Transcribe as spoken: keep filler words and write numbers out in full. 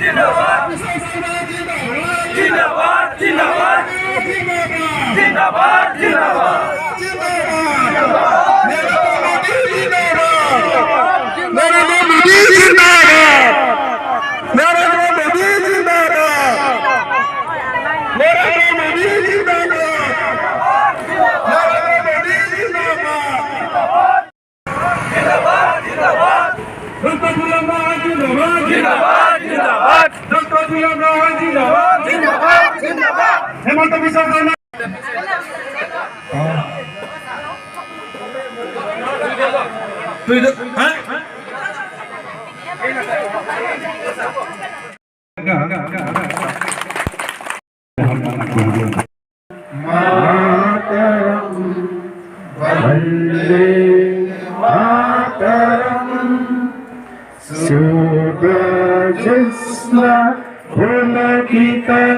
Zindabad, zindabad. Zindabad, zindabad. Narendra Modi zindabad. Narendra Modi zindabad. Narendra Modi zindabad. Narendra Modi zindabad. Doctor Tuliram Ronghang zindabad. Zindabad, zindabad. Doctor Tuliram Ronghang zindabad. Zindabad, zindabad. Himanta Biswa Sarma. Tuh itu, hah? Mataram, Vande Mataram, Subhasna Pulakita.